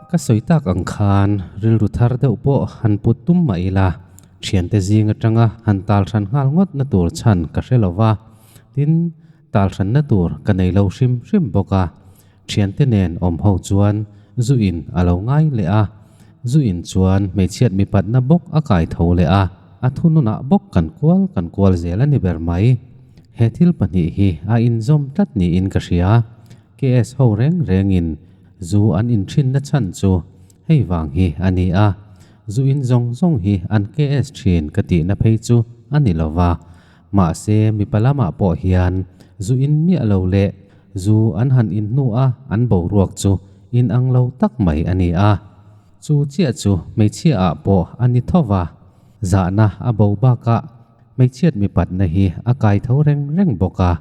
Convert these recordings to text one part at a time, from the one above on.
Ka sawi tak ang khan rilru thar deuh pawh han put tum mah ila, thiante zing atanga han tal hran nghal ngawt na tur chhan ka hre lo va, tin, tal hranna tur ka nei lo hrim hrim bawk a. Thiante nen awm ho chuan zu in a lo ngai leh a, zu in chuan hmeichhiat mipatna bawk a kai tho leh a, a thununah bawk kan kual kan kual zel a ni ber mai. He thil pahnih hi a inzawm tlat niin ka hria. KS ho reng rengin zu an inthinna chhan chu hei vang hi a ni a, zu in zawng zawng hi an KS thin ka tihna phei chu a ni lo va, mahse mipa lamah pawh hian zu in miah lo leh zu an han in hnu a an boruak chu inang lo tak mai a ni a. Chu chiah chu hmeichhia ah pawh a ni tho va, zahna a bo bakah Hmeichhiat mipatna hi a kai tho reng reng bawk a,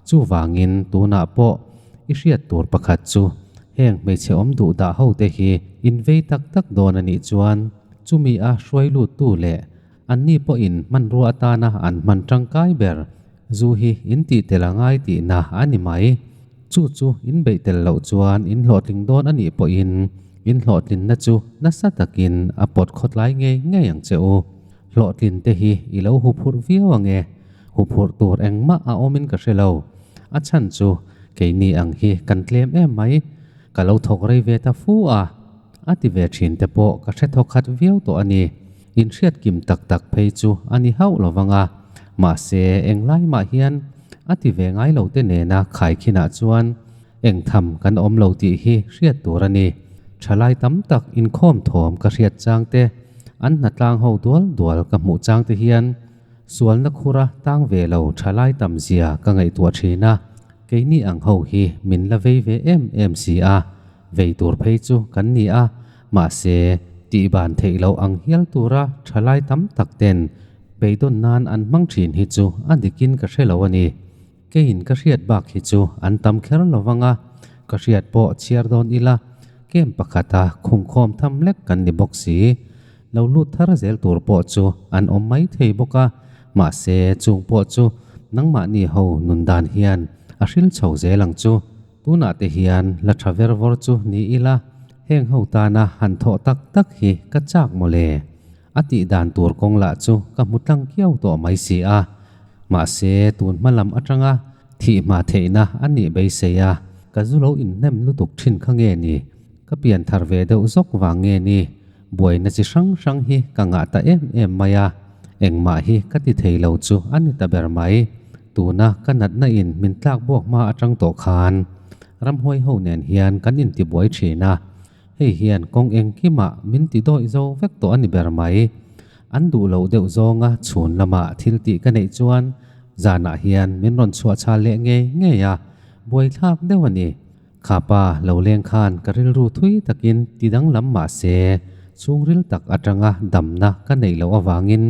chuvangin tunah pawh i hriat tur pakhat chu heng hmeichhe awm duh dah ho te hi in vei tak tak dawn a nih chuan chumi a hruai luttu leh anni pawhin hmanrua atana an hman tangkai ber zu hi in tih tel a ngai tihna a ni mai. Chu chu in beih tel loh chuan in hlawhtling dawn a nih pawhin in hlawhtlinna chu nasa takin a pawt khawtlai ngei ngei ang che u. Hlawhtlin te hi i lo huphurh viau ang e, huphurh tur engmah a awmin ka hre lo. A chhan chu keini ang hi kan tlem em mai, ka lo thawk rei ve ta fu a, a ti ve thin te pawh ka hre thawk khat viau tawh a ni. Inhriat kim tak tak phei chu a ni hauh lo vang a, mahse englai mah hian a ti ve ngai lo te nena khaikhinah chuan engtham kan awm lo tih hi hriat tur a ni. Thalai tam tak inkhawm thawm ka hriat chang te, an hnatlang ho dual dual ka hmuh chang te hian sualna khura tang ve lo thalai tam zia ka ngaihtuah thin a, keini ang ho hi min la vei ve em em si a, vei tur phei chu kan ni a, mahse tihban theih loh ang hial tura thalai tam tak ten beidawn nan an hmang thin hi chu a dikin ka hre lo a ni. Keiin ka hriat bak hi chu an tam kher lo vang a, ka hriat pawh chhiar dawn ila, camp pakhata khungkhawm tham lek kan ni bawk si. Lo lut thar zel tur pawh chu an awm mai thei bawk a, mahse chung pawh chu nangmahni ho nun dan hian a hril chho zel ang chu. Tunah te hian la tha ver vawr chu ni ila, heng ho tana han thawh tak tak hi ka chak mawle. A tih dan tur kawng lah chu ka hmu tlang kiau tawh mai si a. Mahse, tun hma lam atanga thih hma theihna a nih beisei a, ka zu lo inhnem lutuk thin kha nge ni? Ka pian thar ve deuh zawk vang nge ni? Buaina chi hrang hrang hi ka ngah ta em em mai a, engmah hi ka ti thei lo chu a ni ta ber mai. Tuna ka natna in min tlak buak hma atang tawh khan ramhuai ho nen hian kan intibuai thin a, Hei hian kawng engkimah min ti dawih zo vek tawh a ni ber mai. An duh loh deuh zawnga chhun lamah thil tih ka neih chuan zanah hian min rawn chhuah chhal leh ngei ngei a, buaithlak deuh a ni. Khapa lo leng khan ka rilru thui takin ti danglam mah se chhungril tak atanga damna ka neih loh avangin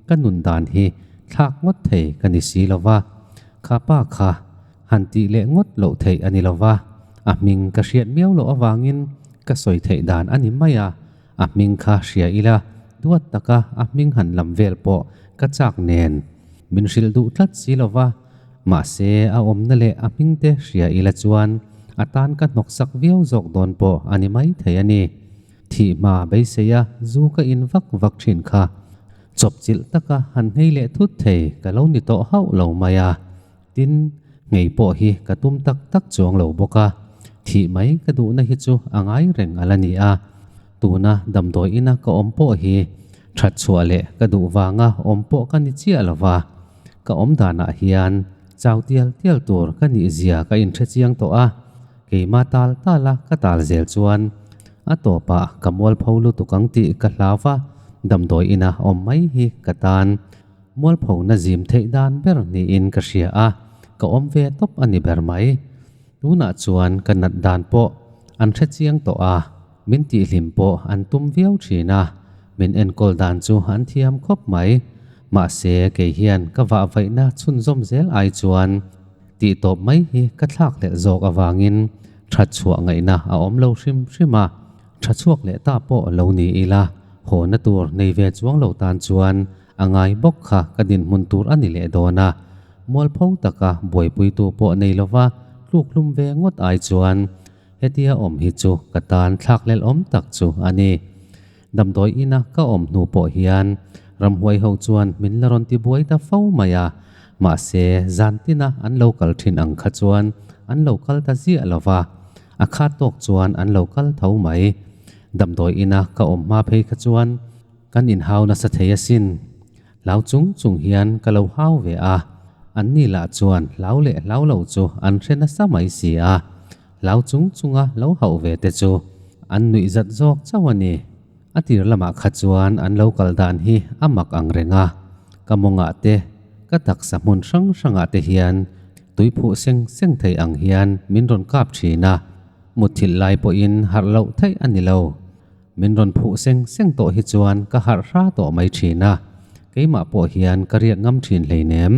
ka nun dan hi thlak ngawt thei ka ni si lo va. Khapa kha Han tih leh ngawt loh theih a ni lo va, a hming ka hriat miau loh avangin ka sawi theih dan a ni mai a, a hming kha hria ila duat taka a hming han lam vel pawh ka chak nen min hrilh duh tlat si lo va, mahse a awmna leh a hming te hria ila chuan a tan ka hnawksak viau zawk dawn pawh a ni mai thei a ni. Thih hma beiseia zu ka in vak vak thin kha chawpchilh taka han nghei leh thut thei ka lo ni tawh hauh lo mai a. Tin, ngei pawh hi ka tum tak tak chuang lo bawk a, thih mai ka duhna hi chu a ngai reng a la ni a. Tuna damdawi ina ka awm pawh hi that chhuah leh ka duh vanga awm pawh ka ni chiah lo va, ka awm danah hian chau tial tial tur ka nih zia ka inhre chiang tawh a, keimah tal tala ka tal zel chuan a tawpah ka mualpho lutuk ang tih ka hlau va, damdawi ina awm mai hi ka tan Mualphona zim theih dan ber niin ka hria a, ka awm ve tawp a ni ber mai. Tunah chuan ka nat dan pawh an hre chiang tawh a, min tihhlim pawh an tum viau thin a, min enkawl dan chu an thiam khawp mai. Mahse, kei hian ka vahvaihna chhunzawm zel ai chuan tih tawp mai hi ka thlak hlelh zawk avangin that chhuah ngaihna a awm lo hrim hrim a. Tha chhuak leh ta pawh lo ni ila, hawna tur nei ve chuang lo tan chuan a ngai bawk kha ka dinhmun tur a ni leh dawn a. Mualpho taka buaipuitu pawh nei lova tlukhlum ve ngawt ai chuan Hetia awm hi chu ka tan thlakhlelh awm tak chu a ni. Damdawi ina ka awm hnu pawh hian ramhuai ho chuan min la rawn ti buai ta fo mai a, mahse zan tina an lo kal thin ang kha chuan an lo kal ta ziah lo va, a khat tawk chuan an lo kal tho mai. Damdawi ina ka awm hma phei kha chuan kan inhau nasa thei asin. Hlau chung chung hian ka lo hau ve a, anni lah chuan hlau leh hlau lo chu an hre nasa mai si a. Hlau chung chunga lo hauh ve te chu an nuih zat zawk chauh a ni. A tir lamah kha chuan an lo kal dan hi a mak ang reng a, ka mawngah te, ka taksa hmun hrang hrangah te hian tui phuh seng seng thei ang hian min rawn kap thin a, mutthilh lai pawhin harh loh theih a ni lo. Min rawn phuh seng seng tawh hi chuan ka harh hra tawh mai thin a, keimah pawh hian ka riak ngam thin hleinem.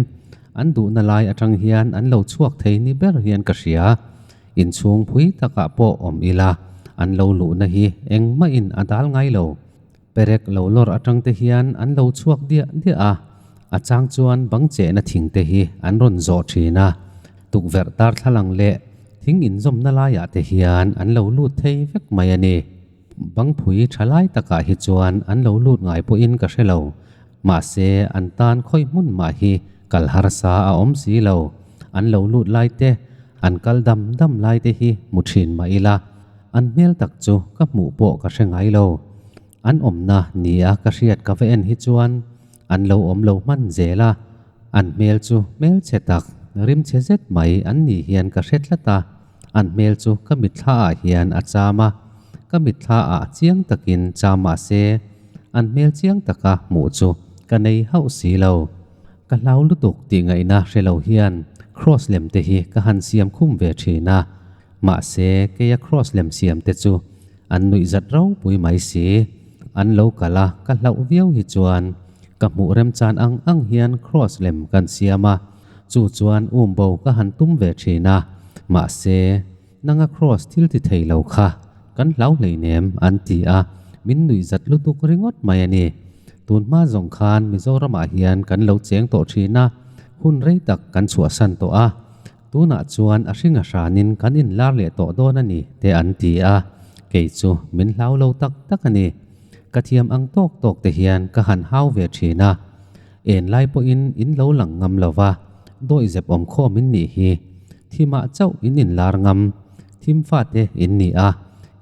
An duhna lai atang hian an lo chhuak thei ni ber hian ka hria. Inchhung phui takah pawh awm ila, an lo luhna hi engmahin a dal ngai lo. Perek lo lawr atang te hian an lo chhuak diah diah a, a chang chuan bang chehna thing te hi an rawn zawh thin a, tukverh darthlalang leh thing inzawmna laiah te hian an lo lut thei vek mai a ni. Bangpui tha lai takah hi chuan an lo lut ngai pawhin ka hre lo, mahse an tan khawi hmun mah hi kal harsa a awm si lo. An lo lut lai te, an kal dam dam lai te hi hmu thin mah ila, an hmel tak chu ka hmuh pawh ka hre ngai lo. An awmna nia ka hriat ka va en hi chuan an lo awm lo hman zel a, an hmel chu hmelchhe tak, rimchhe zet mai an ni hian ka hre tlat a. An hmel chu ka mitthla ah hian a cham a, ka mitthla ah chiang takin cham mah se an hmel chiang taka hmuh chu ka nei hauh si lo. Ka hlau lutuk tih ngaihna hre lo hian cross lem te hi ka han siam khum ve thin a, mahse keia cross lem siam te chu an nuih zat ropui mai si. An lo kal a, ka hlauh viau hi chuan ka hmuh remchan ang ang hian cross lem kan siam a, Chu chuan umbo ka han tum ve thin a, mahse, nanga Kross thil ti thei lo kha kan hlau hleinem an ti a, min nuih zat lutuk ringawt mai a ni. Tun hma zawng khan Mizoramah hian kan lo cheng tawh thin a, hun rei tak kan chhuahsan tawh a, tunah chuan a hring a hranin kan inlar leh tawh dawn a ni te an ti a, kei chu min hlau lo tak tak a ni. Ka thiam ang tawk tawk te hian ka han hau ve thin a. En lai pawhin in lo lang ngam lo va, dawih zep awm khawm in nih hi. Thimah chauh in inlar ngam, thim fate in ni a,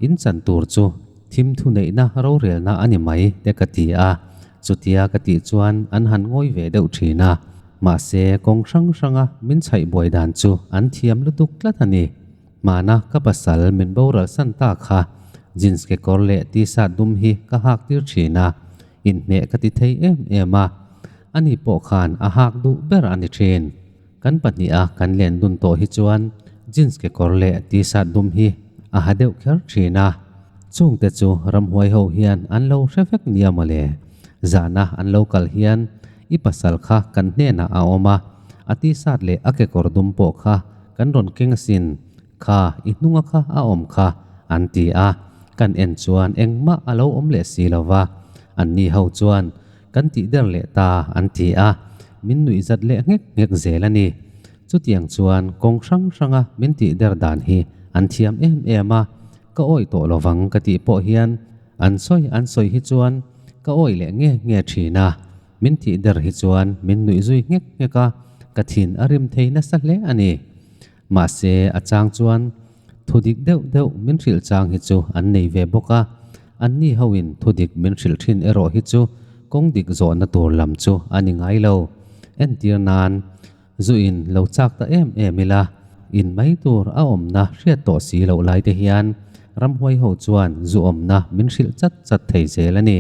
in chan tur chu thim thuneihna rorelna a ni mai te ka ti a. Chutia ka tih chuan an han ngawi ve deuh thin a, mahse kawng hrang hranga min chhaih buai dan chu an thiam lutuk tlat a ni. Hmana ka pasal min boral san ta kha jeans kekawr leh t-shirt dum hi ka hak tir thin a, Inhmeh ka ti thei em em a, ani pawh khan a hak duh ber a ni thin. Kan pahniha kan len dun tawh hi chuan jeans kekawr leh t-shirt dum hi a ha deuh kher thin a. Chungte chu ramhuai ho hian an lo hre vek nia mawle. Zana an lo kal hian i pasal kha kan hnenah a awm a, a t-shirt leh a kekawr dum pawh kha kan rawn keng asin. Kha, i hnunga kha a awm kha, an ti a. Kan en chuan engmah a lo awm leh si lo va. Anni ho chuan, Kan tih der leh ta, an ti a. Min nuih zat leh nghek nghek zel a ni. Chutiang chuan kawng hrang hranga min tih der dan hi an thiam em em a. Ka awih tawh lo vang ka tih pawh hian an sawi an sawi hi chuan ka awih leh nge nge thin a. Min tih der hi chuan min nuih zui nghek nghek a, ka thin a rim thei nasa hle a ni. Mahse, a chang chuan thudik deuh deuh min hrilh chang hi chu an nei ve bawk a, anni hoin thudik min hrilh thin erawh hi chu kawng dik zawhna tur lam chu a ni ngai lo. Entir nan, zu in lo chak ta em em ila, in mai tur a awmna hriat tawh si loh lai te hian ramhuai ho chuan zu awmna min hrilh chat chat thei zel a ni.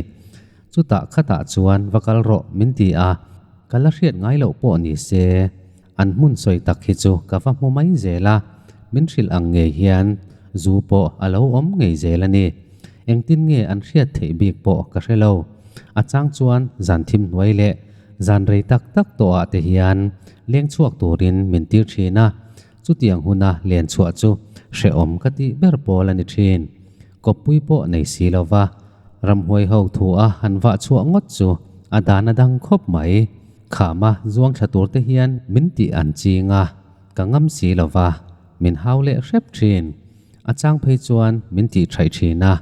Chutah khatah chuan va kal rawh min ti a, ka la hriat ngai loh pawh ni se, An hmun sawi tak hi chu ka va hmu mai zel a, min hrilh ang ngei hian zu pawh a lo awm ngei zel a ni. Engtin nge an hriat theih bik pawh ka hre lo. A chang chuan zan thim hnuai leh zan rei tak tak tawhah te hian leng chhuak turin min tir thin a, chutiang huna len chhuah chu hrehawm ka tih ber pawl a ni thin. Kawppui pawh nei si lo va, ramhuai ho thu a han vah chhuah ngawt chu a dan a dang khawp mai. Khama zuang thla tur te hian min tih an ching a, ka ngam si lo va, min hau leh hrep thin. A chang phei chuan min tih thaih thin a,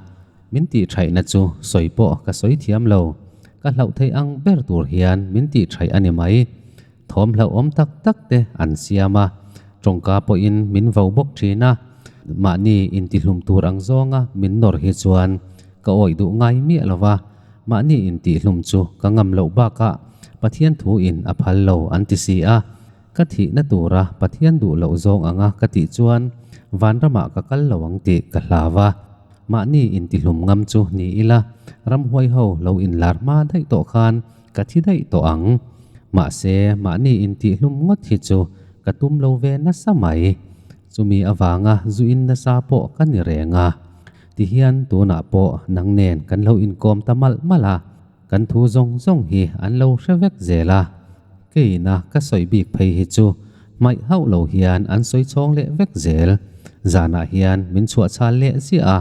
min tih thaihna chu sawi pawh ka sawi thiam lo. Ka hlauh theih ang ber tur hian min tih thaih a ni mai. Thawm hlauhawm tak tak te an siam a, tawngka pawhin min vo bawk thin a. Mahni intihlum tur ang zawnga min nawr hi chuan ka awih duh ngai miah lo va, mahni intihlum chu ka ngam loh bakah Pathian thuin a phal lo an ti si a. Ka thihna tura Pathian duh loh zawng anga ka tih chuan vanramah ka kal lo ang tih ka hlau a. Mahni intihlum ngam chu ni ila, ramhuai ho lo inlar hma daih tawh khan ka thi daih tawh ang. Mahse, mahni intihlum ngawt hi chu ka tum lo ve nasa mai. Chumi avanga zu in nasa pawh ka ni reng a. Tihian tunah pawh nang nen kan lo inkawm ta malh malh a. Kan thu zawng zawng hi an lo hre vek zel a, keina ka sawi bik phei hi chu hmaih hauh lo hian an sawi chhawng leh vek zel. Zanah hian min chhuah chhal leh ziah a,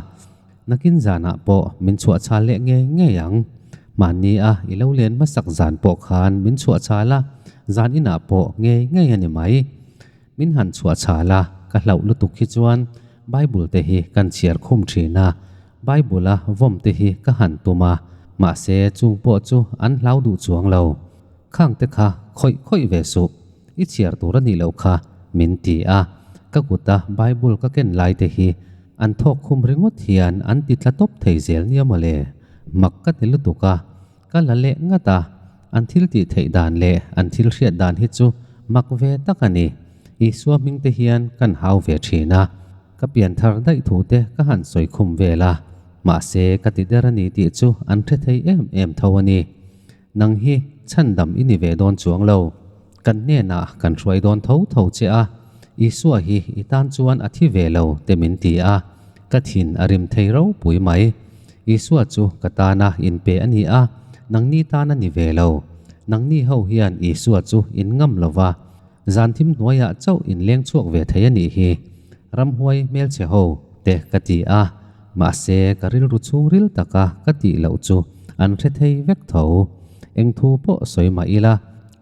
nakin zanah pawh min chhuah chhal leh ngei ngei ang. Hmanni a i lo len hmasak zan pawh khan min chhuah chhal a, zan inah pawh ngei ngei a ni mai. Min han chhuah chhal a, ka hlauh lutuk hi chuan Bible te hi kan chhiar khum thin a, Bible a vawm te hi ka han tum a, mahse chung pawh chu an hlau duh chuang lo. Khang te kha khawih khawih ve suh, i chhiar tur a nih loh kha, min ti a, ka kuta Bible ka ken lai te hi an thawk khum ringawt hian an ti tla tawp thei zel nia mawle, mak ka ti lutuk a. Ka la leh ngat a, an thil tih theih dan leh an thil hriat dan hi chu mak ve tak a ni. Isua hming te hian kan hau ve thin a, ka pian thar daih thu te ka han sawi khum vel a, mahse ka ti der a ni tih chu an hre thei em em tho a ni. Nang hi chhandam i ni ve dawn chuang lo, kan hnenah kan hruai dawn tho tho che a, Isua hi i tan chuan a thi ve lo te min ti a, ka thin a rim thei ropui mai. Isua chu ka tana inpe a ni a, nangni tan a ni ve lo. Nangni ho hian Isua chu in ngam lo va, zan thim hnuaiah chauh in leng chhuak ve thei a nih hi. Ramhuai hmelchhe ho te ka ti a, mahse ka rilru chhungril taka ka tih loh chu an hre thei vek tho. Eng thu pawh sawi mah ila,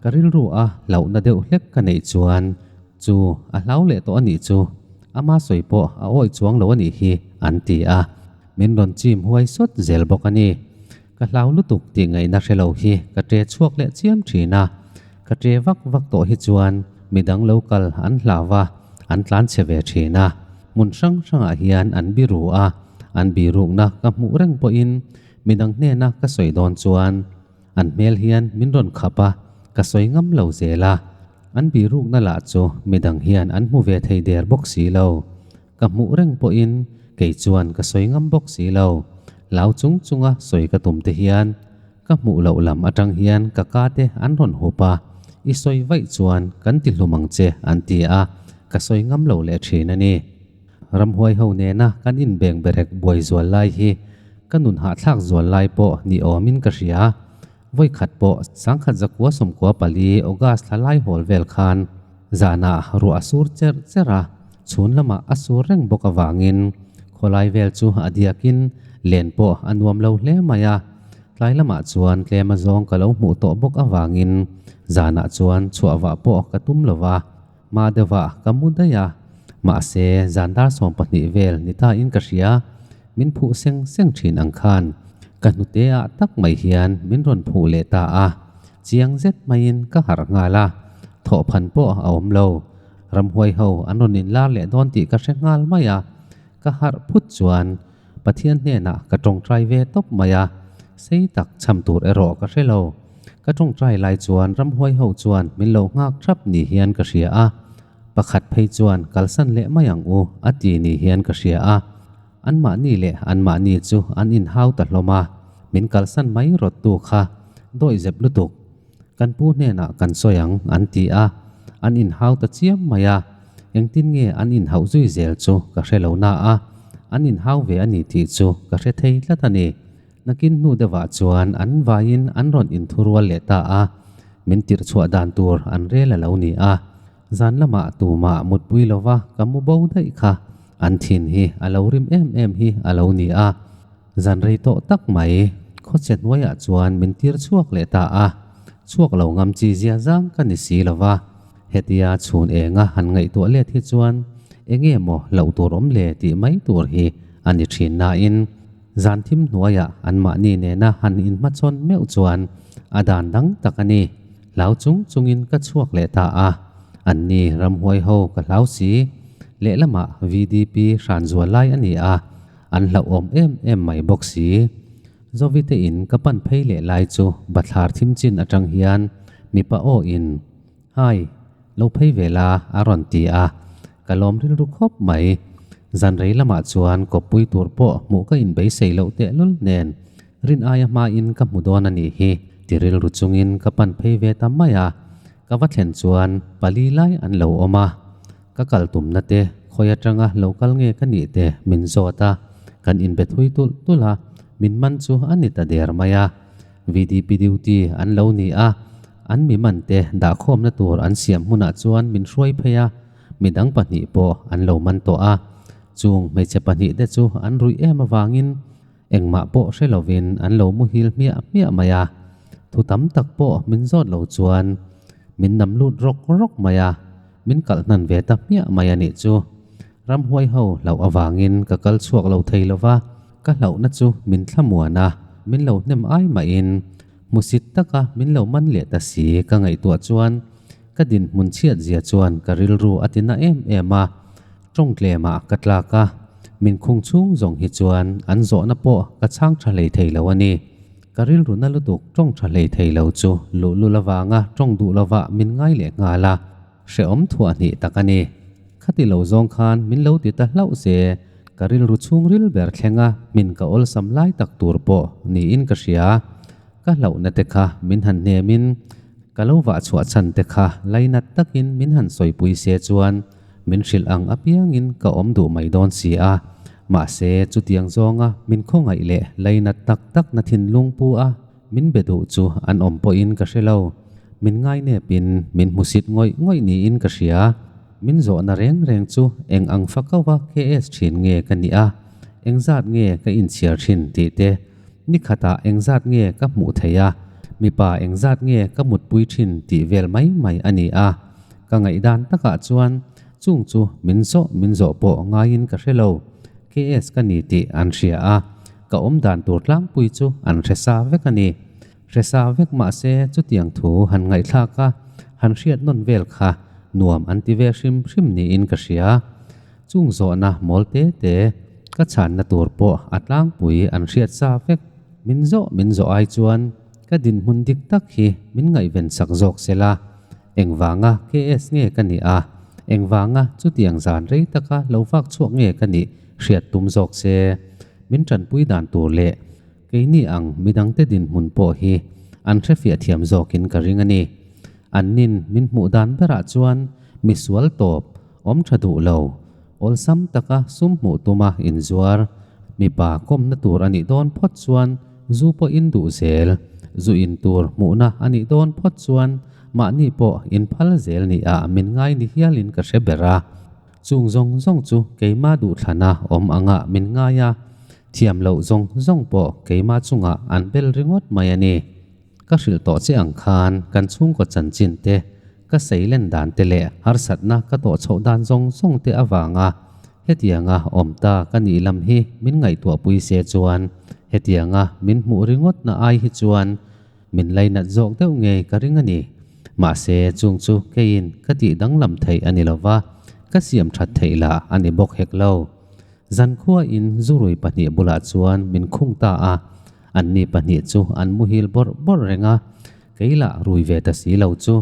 ka rilru a hlauhna deuh hlek ka neih chuan Chu, a hlau leh tawh a nih chu. Ama sawi pawh a awih chuang lo a nih hi, an ti a. Min rawn chim huai sawt zel bawk a ni. Ka hlau lutuk tih ngaihna hre lo hi ka ṭe chhuak leh chiam ṭhin a. Ka ṭe vak vak tawh hi chuan midang lo kal an hlau a, an tlan chhe ve ṭhin a. Hmun hrang hrangah hian an biru a, an birukna ka hmuh reng pawhin midang hnena ka sawi dawn chuan an hmel hian min rawn khap a, ka sawi ngam lo zel a. An birukna lah chu midang hian an hmu ve thei der bawk si lo. Ka hmuh reng pawhin kei chuan ka sawi ngam bawk si lo. Lau chung chunga sawi ka tum te hian ka hmuh loh lam atang hian ka ka te an rawn hup a, i sawi vaih chuan kan ti hlum ang che an ti a, ka sawi ngam lo leh thin a ni. Ramhuai ho nena kan inbeng berek buai zual lai hi ka nun hahthlak zual lai pawh ni awmin ka hria. Vawi khat pawh sangkhat zakua sawmkua pali August thla lai hawl vel khan zanah ruah a sur cherh cherh a, chhun lamah a sur reng bawk avangin khawlai vel chu a diakin len pawh a nuam lo hle mai a. Tlai lamah chuan tlem a zawng ka lo hmuh tawh bawk avangin zanah chuan chhuah vah pawh ka tum lo va, hma deuhah ka mu daih a. Mahse zan dar 12 vel ni tain ka hria. Min phuh seng seng thin ang khan ka hnute ah tak mai hian min rawn phuh leh ta a, chiang zet maiin ka harh nghal a, thawhphan pawh a awm lo. Ramhuai ho an rawn inlar leh dawn tih ka hre nghal mai a, ka harh phut chuan Pathian hnenah ka tawngtai ve tawp mai a, sei tak cham tur erawh ka hre lo. Ka tawngtai lai chuan ramhuai ho chuan min lo nghak thap ni hian ka hria a, Pakhat phei chuan kalsan leh mai ang u a ti ni hian ka hria a, anmahni leh anmahni chu an inhau ta hlawm a, min kalsan mai rawttu kha dawih zep lutuk. Kan pu hnenah kan sawi ang an ti a, an inhau ta chiam mai a, engtin nge an inhauh zui zel chu ka hre lo na a, an inhau ve a ni tih chu ka hre thei tlat a ni. Nakin hnu deuhah chuan an vaiin an rawn inthurual leh ta a, min tirh chhuah dan tur an rel a lo ni a. Zan lamah tumah mutpui lova ka mu bo daih kha an thin hi a lo rim em em hi a lo ni a. Zan rei tawh tak mai khawchhe hnuaiah chuan min tir chhuak leh ta a, chhuak lo ngam chi zia zang ka ni si lova. Hetia chhun enga han ngaihtuah let hi chuan Enge maw hlauh tur awm le tih mai tur hi a ni thin nain zan thim hnuaiah anmahni nena han inhmachhawn meuh chuan a dan dang tak a ni. Hlau chung chungin ka chhuak leh ta a, anni ramhuai ho ka hlau si. Lehlamah VDP hran zual lai a ni a, an hlauhawm em em mai bawk si. Zovite in ka pan phei leh lai chu bathlar thim chin atang hian mipa aw in, Hi, lo phei ve la a rawn ti a, ka lawm rilru khawp mai. Zan rei lamah chuan kawppui tur pawh hmuh ka inbeisei loh tehlul nen rin aia hmain ka hmu dawn a nih hi ti rilru chungin ka pan phei ve ta mai a, ka va thlen chuan pali lai an lo awm a. Ka kal tumna te, khawi atanga lo kal nge ka nih te min zawt a, kan inbe thui tulh tulh a, min man chu a ni ta der mai a. VDP duty an lo ni a, an mi man te dahkhawmna tur an siam hmunah chuan min hruai phei a, midang pahnih pawh an lo man tawh a. Chung hmeichhe pahnih te chu an ruih em avangin Engmah pawh hre lovin an lo muhil hmiah hmiah mai a, thu tam tak pawh min zawt lo chuan min nam lut rawk rawk mai a, min kalh hnan ve ta hmiah mai a nih chu. Ramhuai ho hlauh avangin ka kal chhuak lo thei lo va, ka hlauhna chu min thlamuan a, min lo hnem ai mahin hmusit taka min lo man leh ta si ka ngaihtuah chuan ka dinhmun chhiat zia chuan ka rilru a ti na em em a. Tawngtlemah ka tlak a, min khung chhung zawng hi chuan an zawhna pawh ka chhang tha hlei thei lo a ni. Ka rilru na lutuk tawng tha hlei thei lo chu luhlul avanga tawng duh lovah min ngai leh nghal a, hrehawm thuah hnih tak a ni. Khati lo zawng khan min lo ti ta hlauh se, ka rilru chhungril ber thlenga min ka awlsam lai tak tur pawh niin ka hria. Ka hlauhna te kha min han hnemin ka lo vah chhuah chhan te kha lainat takin min han sawipui se chuan min hrilh ang apiangin ka awm duh mai dawn si a. Mahse chutiang zawnga min khawngaih leh lainat tak tak na thinlung pu a min be duh chu an awm pawhin ka hre lo. Min ngainepin min hmusit ngawih ngawih niin ka hria. Min zawhna reng reng chu eng ang fakauva KS thin nge ka nih a, engzat nge ka inchhiar thin tih te Ni khatah engzat nge ka hmuh theih a, mipa engzat nge ka mutpui thin tih vel mai mai a ni a. Ka ngaihdan takah chuan chung chu min zawh min zawh pawh ngaiin ka hre lo. KS ka ni tih an hria a, ka awmdan tur tlangpui chu an hre sa vek a ni. Hre sa vek mahse chutiang thu han ngaihthlak a, han hriat nawn vel kha nuam an ti ve hrim hrim niin ka hria. Chung zawhna mawl te te ka chhanna tur pawh a tlangpui an hriat sa vek. Min zawh min zawh ai chuan ka dinhmun dik tak hi min ngaihven sak zawk se la. Engvanga KS nge ka nih a, engvanga chutiang zan rei taka lo vak chhuak nge ka nih hriat tum zawk se. Min tanpui dan tur leh keini ang midangte dinhmun pawh hi an hrefiah thiam zawkin ka ring a ni. Annin min hmuh dan berah chuan misual tawp Awm tha duh lo, awlsam taka sum hmuh tuma inzuar, mipa kawmna tur a nih dawn phawt chuan zu pawh in duh zel, zu in tur hmuhna a nih dawn phawt chuan mahni pawh in phal zel nia min ngai ni hialin ka hre ber a. Chung zawng zawng chu keima duhthlana awm angah min ngai a, thiam loh zawng zawng pawh keima chungah an bel ringawt mai a ni. Ka hrilh tawh che ang khan kan chhungkaw chanchin te, ka seilen dan te leh harsatna ka tawh chhoh dan zawng zawng te avanga hetianga awm ta ka nih lam hi min ngaihtuahpui se chuan hetianga min hmuh ringawtna ai hi chuan min lainat zawk deuh ngei ka ring a ni. Mahse chung chu keiin ka tih danglam theih a ni lova, ka siam that theih lah a ni bawk hek lo. Zankhuain zurui pahnih bulah chuan min khung ta a. Anni pahnih chu an muhil bawrh bawrh reng a, kei lah rui ve ta si lo chu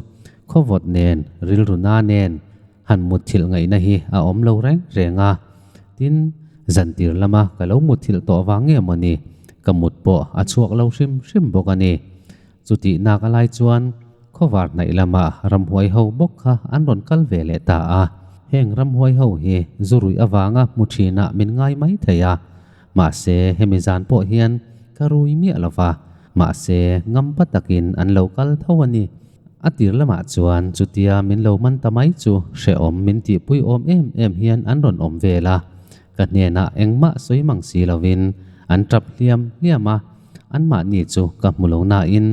khawvawt nen, rilru na nen han mutthilh ngaihna hi a awm lo reng reng a. Tin, zantir lama ka lo mutthilh tawh vang nge mawni, ka mut pawh a chhuak lo hrim hrim bawk a ni. Chutih nak a lai chuan khawvar hnaih lama ramhuai ho bawk kha an rawn kal ve leh ta a. Heng ramhuai ho hi zu ruih avanga hmu thinah min ngai mai thei a. Mahse hemi zan pawh hian ka rui miah lo va, mahse ngampa takin an lo kal tho a ni. A tir lamah chuan chutia min lo man ta mai chu hrehawm min tihpui awm em em hian an rawn awm vel a. Ka hnenah engmah sawi mang si lovin an tap hliam hliam a. Anmahni chu ka hmu lo nain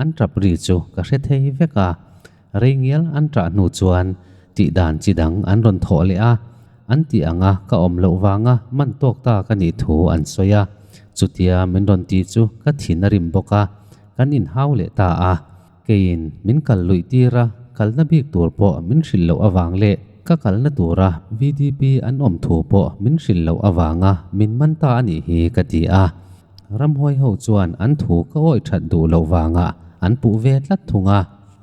an tap ri chu ka hre thei vek a. Rei ngial an tah hnu chuan tih dan chi dang an rawn thawh leh a. An tih anga ka awm loh vanga man tawk ta ka nih thu an sawi a, chutia min rawn tih chu ka thin a rim bawk a, kan inhau leh ta a. Keiin min kal luih tir a, kalna bik tur pawh min hrilh loh avang leh ka kalna tura VDP an awm thu pawh min hrilh loh avanga min man ta a nih hi ka ti a. Ramhuai ho chuan an thu ka awih that duh loh vangah an puh ve tlat thung a,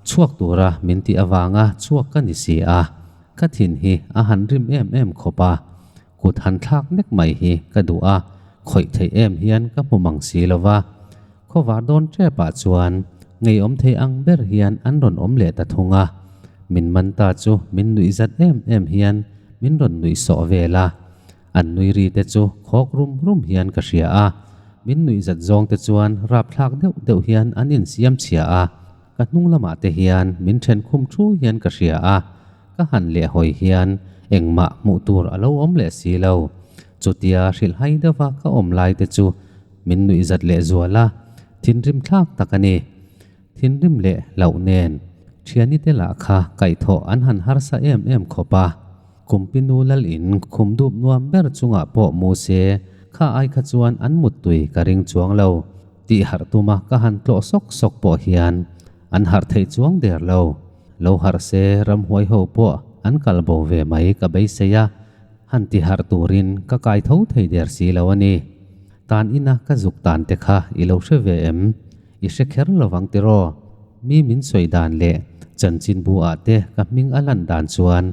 chhuak tura min tih avanga chhuak ka ni si a. Ka thin hi a han rim em em khawp a, kut han thlak nek mai hi ka duh a, khawih theih em hian ka hmu mang si lo va. Khawvar dawn tep ah chuan ngeiawm thei ang ber hian an rawn awm leh ta thung a, min man ta chu min nuih zat em em hian min rawn nuih sawh vel a, an nui ri te chu khawk rum rum hian ka hria a, min nuih zat zawng te chuan rapthlak deuh deuh hian an insiam chhia a. Ka hnung lamah te hian min then khum thu hian ka hria a, ka han leh hawi hian engmah hmuh tur a lo awm leh si lo. Chutia hrilhhai deuha ka awm lai te chu min nuihzat leh zual a, thinrim thlak tak a ni. Thinrim leh hlauh nen thiani te lah kha kaihthawh an han harsa em em khawp a. Kumpinu lal in khum dup nuam ber chungah pawh mu se kha ai kha chuan an muttui ka ring chuang lo. Tih harh tuma ka han tlawh sawk sawk pawh hian an harh theih chuang der lo. Lo harh se ramhuai ho pawh an kal bo ve mai ka beisei a, han ti harh turin ka kai tho thei der si lo a ni. Tan ina ka zuk tan te kha i lo hre ve em? I hre kher lovang tiraw? Mi min sawi dan leh chanchinbu ah te ka hming a lan dan chuan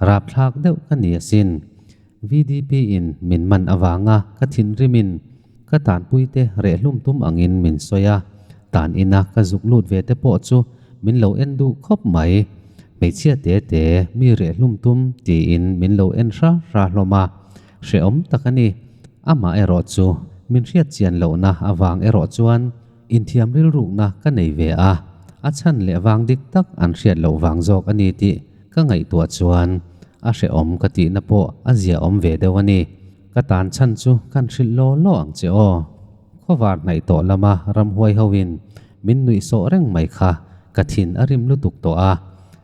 rapthlak deuh ka ni asin. VDP in min man avanga ka thinrimin ka tanpuite rehhlum tum angin min sawi a, tan ina ka zuk lut ve te pawh chu min lo en duh khawp mai. Hmeichhia te te mi rehhlum tum tiin min lo en hra hra hlawm a, hrehawm tak a ni. Amah erawh chu min hriat chian lohna avang erawh chuan inthiam rilrukna ka nei ve a, a chhan leh vang dik tak an hriat loh vang zawk a ni tih ka ngaihtuah chuan a hrehawm ka tihna pawh a ziaawm ve deuh a ni. Ka tan chhan chu kan hrilh law law ang che aw. Khawvar hnaih tawh lama ramhuai hoin min nuih sawh reng mai kha ka thin a rim lutuk tawh a,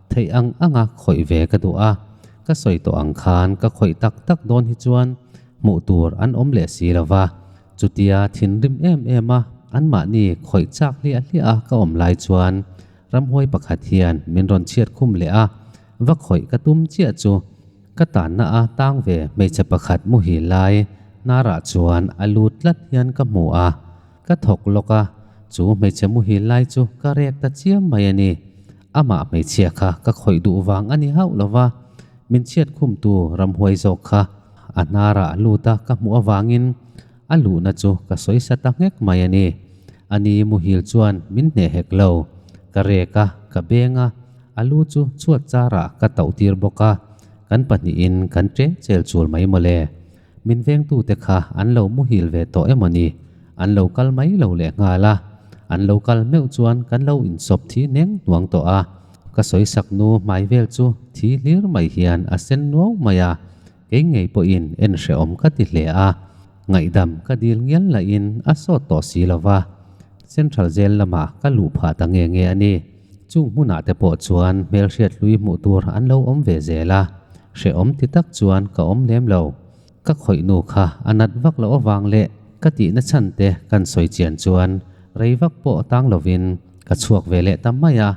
theih ang anga khawih ve ka duh a, ka sawi tawh ang khan ka khawih tak tak dawn hi chuan hmuh tur an awm leh si lo va, chutia thinrim em em a anmahni khawih chak hliah hliah a ka awm lai chuan ramhuai pakhat hian min rawn chhiat khum leh a, va khawih ka tum chiah chu. Ka tanna a tang ve hmeichhe pakhat muhil lai hnarah chuan a lut tlat hian ka hmu a, ka thawk lawk a, chu hmeichhe muhil lai chu ka rek ta chiam mai a ni. Amah hmeichhia kha ka khawih duh vang a ni hauh lo va, min chhiat khumtu ramhuai zawk kha a hnarah a lut a ka hmuh avangin a luhna chu ka sawi sa ta nghek mai a ni. Ani muhil chuan min hneh hek lo, ka rek a, ka beng a, A lu chu chhuat charah ka tauh tir bawk a, kan pahnihin kan ṭe chel chul mai mawle. Min vengtute kha an lo muhil ve tawh emaw ni? An lo kal mai lo leh nghal a, an lo kal meuh chuan kan lo insawp thi neng hnuang tawh a. Ka sawi sak nu hmai vel chu thi hlir mai hian a sen nuau mai a, kei ngei pawhin en hrehawm ka ti hle a, ngaihdam ka dil ngial lahin a sawt tawh si lo va. Central Jail lamah ka luh phah ta nge nge a ni. Chung hmunah te pawh chuan hmelhriat hlui hmuh tur an lo awm ve zel a, hrehawm ti tak chuan ka awm lem lo. Ka khawih nu kha a nat vak loh avang leh ka tihna chhan te kan sawi chian chuan rei vak pawh tang lovin ka chhuak ve leh ta mai a.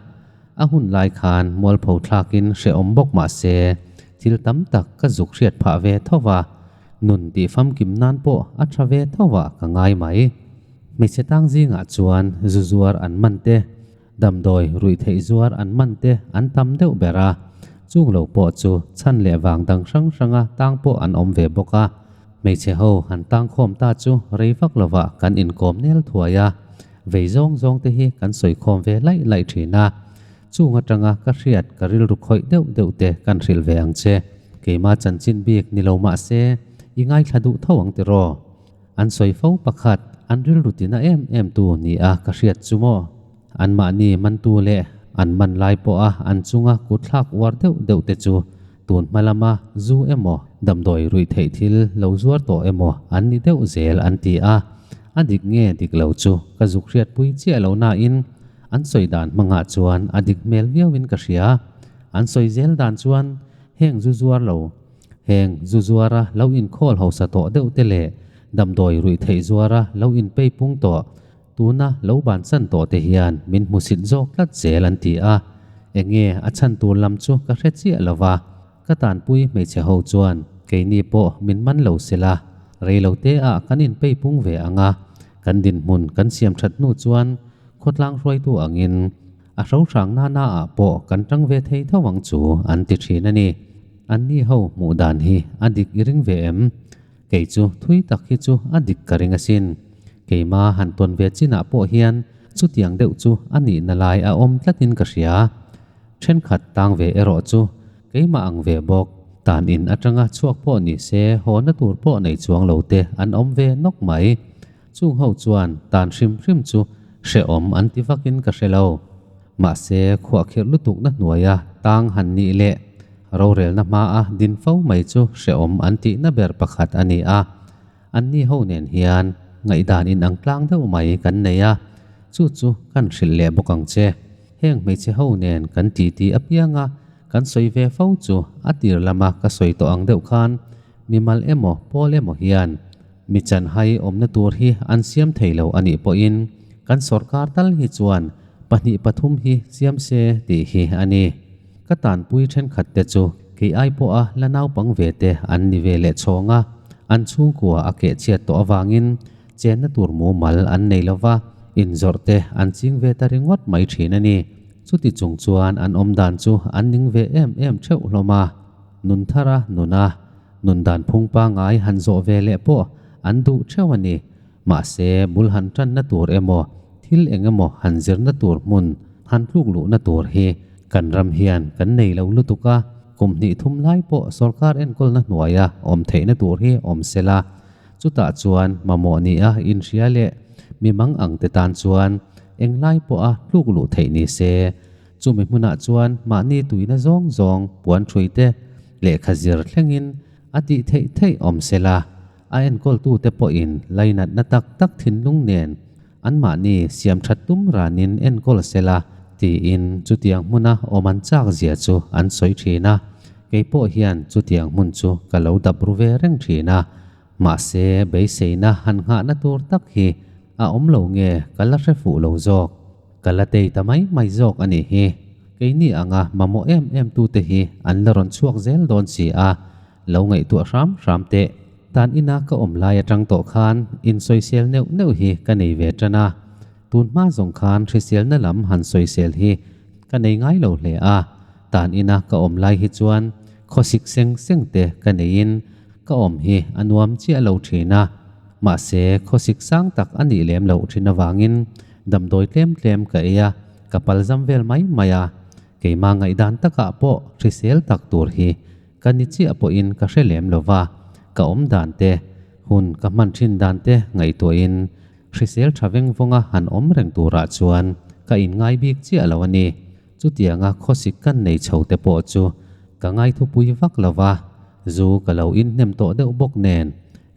A hun lai khan mualpho thlakin hrehawm bawk mah se thil tam tak ka zuk hriat phah ve tho va, nun tih famkim nan pawh a tha ve tho ah ka ngai mai. Hmeichhe tang zingah chuan zu zuar an man te, damdawi ruih theih zuar an man te an tam deuh ber a, chung lo pawh chu chhan leh vang dang hrang hranga tang pawh an awm ve bawk a. Hmeichhe ho han tang khawm ta chu rei vak lovah kan inkawm nel thuai a, vei zawng zawng te hi kan sawi khawm ve laih laih thin a. Chung atanga ka hriat ka rilru khawih deuh deuh te kan hrilh ve ang che. Keima chanchin bik ni lo mah se i ngaithla duh tho ang tiraw? An sawi fo pakhat, an rilru tina em em tu ni a ka hriat chu maw? Anmahni mantu leh an man lai pawha an chunga kutthlak uar deuh deuh te chu tun hma lama zu emaw, damdawi ruih theih thil lo zuar tawh emaw an ni deuh zel an ti a. A dik nge dik lo chu ka zuk hriatpui chiah lo nain an sawi dan hmangah chuan a dik hmel viauin ka hria. An sawi zel dan chuan heng zu zuar lo. Heng zu zuara lo inkhawl hausa tawh deuh te leh damdawi ruih theih zuara lo inpei pung tawh, tuna lo bansan tawh te hian min hmusit zawk tlat zel an ti a. Enge a chhan tur lam chu ka hre chiah lo va, ka tanpui hmeichhe ho chuan keini pawh min man lo sela, rei lo te ah kan inpei pung ve ang a, kan dinhmun kan siam that hnu chuan khawtlang hruaitu angin a hrohrang nana ah pawh kan tang ve thei tho ang chu an ti thin a ni. Anni ho hmuh dan hi a dik i ring ve em? Kei chu thui tak hi chu a dik ka ring asin. Keima han tawn ve chinah pawh hian chutiang deuh chu a nihna lai a awm tlatin ka hria. Thenkhat tang ve erawh chu keimah ang ve bawk. Tan in atanga chhuak pawh ni se haw na tur pawh nei chuang lo te an awm ve nawk mai. Chung ho chuan tan hrim hrim chu hrehawm an ti vakin ka hre lo. Mahse khuahkhirh lutukna hnuaia tang han nih leh rorelna hmaa din fo mai chu hrehawm an tihna ber pakhat a ni a. Anni ho nen hian ngaihdan inang tlang deuh mai kan nei a, chu chu kan hrilh leh bawk ang che. Heng hmeichhe ho nen kan titi apianga kan sawi ve fo chu a tir lama ka sawi tawh ang deuh khan mimal emaw pawl emaw hian mi chanhai awmna tur hi an siam thei lo a nih pawhin kan sawrkar tal hi chuan pahnih pathum hi siam se tih hi a ni. Ka tanpui thenkhat te chu kei ai pawha la naupang ve te an ni ve leh chhawng a, an chhungkua a keh chhiat tawh avangin chenna tur mumal an nei lo va, inzawrh te an ching ve ta ringawt mai thin a ni. Chuti chung chuan an awm dan chu an ning ve em em theuh hlawm a, nun thara nuna nun dan phung pangngai han zawh ve leh pawh an duh theuh a ni. Mahse, bul han tanna tur emaw, thil eng emaw han zirna tur hmun han tluk luhna tur hi kan ram hian kan nei lo lutuk a, kum hnih thum lai pawh sorkar enkawlna hnuaia awm theihna tur hi awm se la, chutah chuan mamawh nia inhria leh mi mang ang te tan chuan englai pawha tluk luh theih ni se. Chumi hmunah chuan mahni tuina zawng zawng puan thui te lehkha zir thlengin a tih theih theih awm se la. A enkawltute pawhin lainatna tak tak thinlung nen anmahni siam that tum ranin enkawl sela tiin chutiang hmuna awm an chak zia chu an sawi thin a. Kei pawh hian chutiang hmun chu ka lo dap ru ve reng thin a. Mahse, beiseina han nghahna tur tak hi a awm lo nge ka la hre fuh lo zawk. Ka la tei ta mai mai zawk a nih hi. Keini anga mamawh em em tute hi an la rawn chhuak zel dawn si a. Lo ngaihtuah hram hram teh. Tan ina ka awm lai atang tawh khan insawisel neuh neuh hi ka nei ve tan a. Tun hma zawng khan hriselna lam han sawisel hi ka nei ngai lo hle a. Tan ina ka awm lai hi chuan khawsik seng seng te ka neiin ka awm hi a nuam chiah lo thin a. Mahse khawsik sang tak a nih lem loh thin avangin damdawi tlem tlem ka ei a, ka palzam vel mai mai a. Keimah ngaihdan takah pawh hrisel tak tur hi Ka ni chiah pawhin ka hre lem lo va, ka awm dan te, hun ka hman thin dan te ngaihtuahin hrisel tha veng vawnga han awm reng turah chuan ka inngai bik chiah lo a ni. Chutianga khawsik kan nei chho te pawh chu ka ngaithupui vak lo va, zu ka lo inhnem tawh deuh bawk nen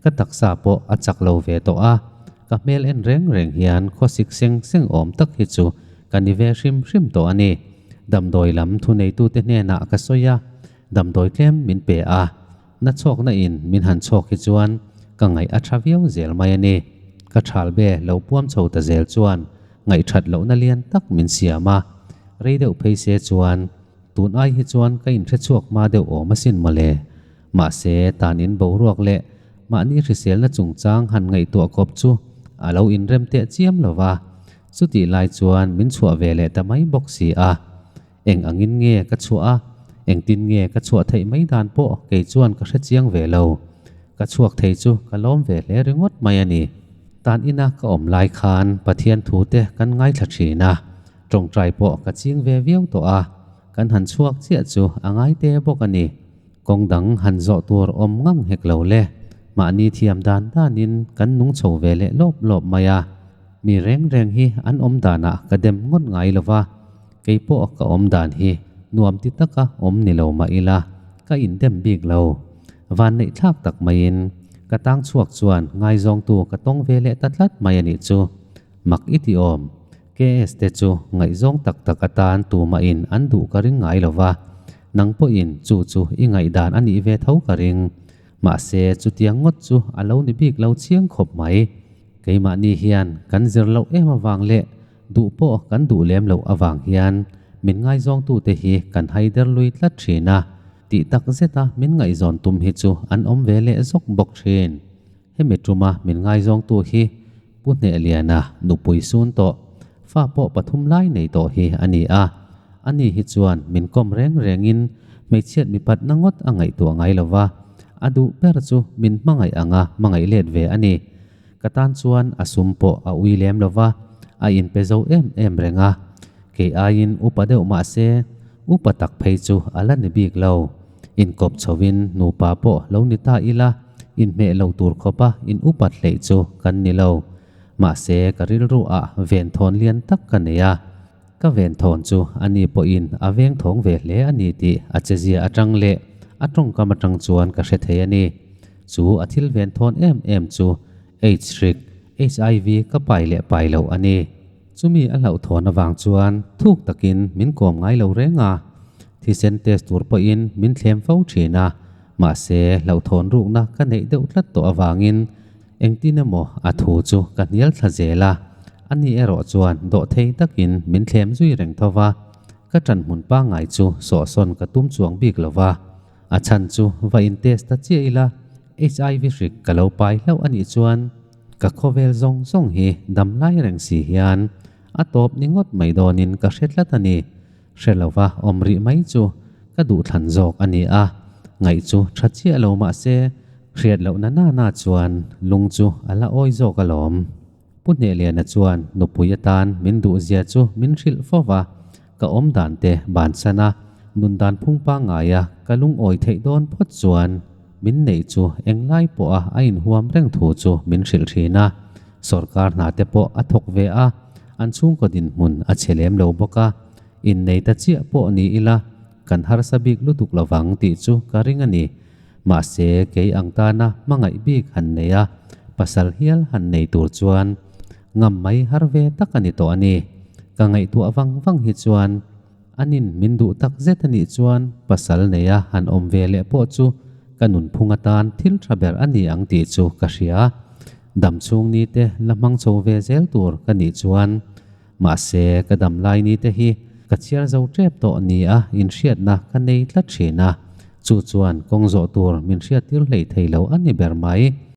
ka taksa pawh a chak lo ve tawh a, ka hmel en reng reng hian khawsik seng seng awm tak hi chu ka ni ve hrim hrim tawh a ni. Damdawi lam thuneitute hnenah ka sawi a, damdawi tlem min pe a, na chhawkna in min han chhawk hi chuan ka ngaih a tha viau zel mai a ni. Ka thal be lo puam chho ta zel chuan ngaihthat lohna lian tak min siam a, rei deuh phei se chuan tun ai hi chuan ka inhre chhuak hma deuh awm asin mawle. Mahse, tan in boruak leh mahni hriselna chungchang han ngaihtuah kawp chu a lo inrem teh chiam lo va, chutih lai chuan min chhuah ve leh ta mai bawk si a. Eng angin nge ka chhuah a, engtin nge ka chhuah theih mai dan pawh kei chuan ka hre chiang ve lo. Ka chhuak thei chu ka lawm ve hle ringawt mai a ni. Tan ina ka awm lai khan Pathian thu te kan ngaithla thin a, tawngtai pawh ka ching ve viau tawh a, kan han chhuak chiah chu a ngai te bawk a ni. Kawng dang han zawh tur awm ngang hek lo le. Mahni thiam dan danin kan nung chho ve leh lawp lawp mai a. Mi reng reng hi an awm danah ka dem ngawt ngai lo va, kei pawh ka awm dan hi nuam ti taka awm ni lo mah ila ka indem bik lo. Van neih thlak tak maiin ka tang chhuak chuan ngaizawngtu ka tawng ve leh ta tlat mai a nih chu. Mak i ti awm. KS te chu ngaihzawng tak tak atan tumahin an duh ka ring ngai lo va. Nang pawhin chu chu i ngaihdan a nih ve tho ka ring. Mahse, chutiang ngawt chu a lo ni bik lo chiang khawp mai. Keimahni hian kan zir loh em avang leh duh pawh kan duh lem loh avang hian min ngaizawngtute hi kan haider lui tlat thin a, tih tak zeta min ngaihzawn tum hi chu an awm ve leh zawk bawk thin. Hemi tuma min ngaizawngtu hi Pu Hnehliana nupui sun tawh, fa pawh pathum lai nei tawh hi a ni a. Ani hi chuan min kawm reng rengin hmeichhiat mipatna ngawt a ngaihtuah ngai lo va, a duh ber chu min hmangaih anga hmangaih let ve a ni. Ka tan chuan a sum pawh a ui lem lo va, a inpe zo em em reng a. Kei aiin upa deuh mah se, upa tak phei chu a la ni bik lo. Inkawp chhovin nupa pawh lo ni ta ila, inhmeh lo tur khawpa in upat hleih chu kan ni lo. Mahse, ka rilru ah venthawn lian tak ka nei a. Ka venthawn chu ani pawhin a vengthawng ve hle a ni tih a chezia atang leh a tawngkam atang chuan ka hre thei a ni. Chu a thil venthawn em em chu AIDS hrik, HIV, ka pai leh pai loh a ni. Chumi a hlauhthawn avang chuan thuk takin min kawm ngai lo reng a, thisen test tur pawhin min thlem fo thin a, mahse hlauhthawn rukna ka neih deuh tlat tawh avangin engtin emaw a thu chu ka hnial thla zel a, ani erawh chuan dawhthei takin min thlem zui reng tho va, ka ṭanhmun pangngai chu sawhsawn ka tum chuang bik lo va, a chhan chu va in test ta chiah ila HIV hrik ka lo pai hlauh a nih chuan Ka khawvel zawng zawng hi dam lai reng si hian a tawp ni ngawt mai dawnin ka hre tlat a ni. Hre lova awm rih mai chu ka duhthlan zawk a ni a, ngaih chu tha chiah lo mah se hriat lohna nana chuan lung chu a la awi zawk alawm. Pu Hnehliana chuan nupui atan min duhzia chu min hrilh fo va, ka awm dan te bansan a, nun dan phung pangngaia ka lungawi theih dawn phawt chuan Min neih chu englai pawha a inhuam reng thu chu min hrilh thin a, sawrkar hna te pawh a thawk ve a, an chhungkaw dinhmun a chhe lem lo bawk a, innei ta chiah pawh ni ila kan harsa bik lutuk lovang tih chu ka ring a ni. Mahse kei ang tana hmangaih bik han nei a, pasal hial han nei tur chuan ngam mai har ve tak a ni tawh a ni. Ka ngaihtuah vang vang hi chuan Anin min duh tak zet a nih chuan pasal neia han awm ve leh pawh chu ka nunphung atan thil tha ber a ni ang tih chu ka hria. Dam chhung ni te la hmang chho ve zel tur ka nih chuan mahse ka dam lai ni te hi ka chhiar zo tep tawh nia inhriatna ka nei tlat thin a, chu chuan kawng zawh tur min hriattir hlei thei lo a ni ber mai.